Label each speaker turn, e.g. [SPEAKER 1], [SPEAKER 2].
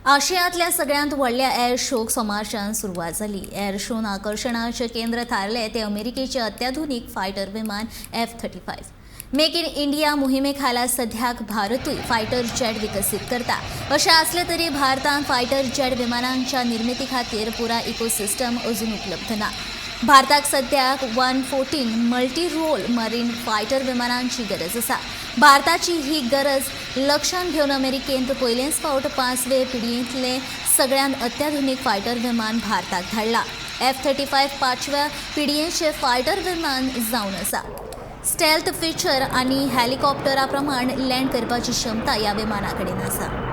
[SPEAKER 1] आशियांतल्या सगळ्यांत व्हडल्या एअर शोक सोमारच्यान सुरवात जाली. एअर शोन आकर्शणाचें केंद्र थारलें ते अमेरिकेचे अत्याधुनीक फायटर विमान F-35. Make in India मोहिमे खाला सध्याक भारतूय फायटर जेट विकसीत करता. अशें आसलें तरी भारतान फायटर जेट विमानांच्या निर्मिती खातीर पुराय इकोसिस्टम अजून उपलब्ध ना. भारताक सद्याक 114 मल्टी रोल मरीन फायटर विमानांची गरज आसा. भारताची ही गरज लक्षांत घेवन अमेरिकेंत पयलेच फावट पांचवे पिढयेंतले सगळ्यांत अत्याधुनीक फायटर विमान भारताक धाडला. F-35 पांचव्या पिढयेचे फायटर विमान जावन आसा. स्टेल्थ फिचर आनी हेलिकॉप्टरा प्रमाण लँड करपाची क्षमता ह्या विमाना कडेन आसा.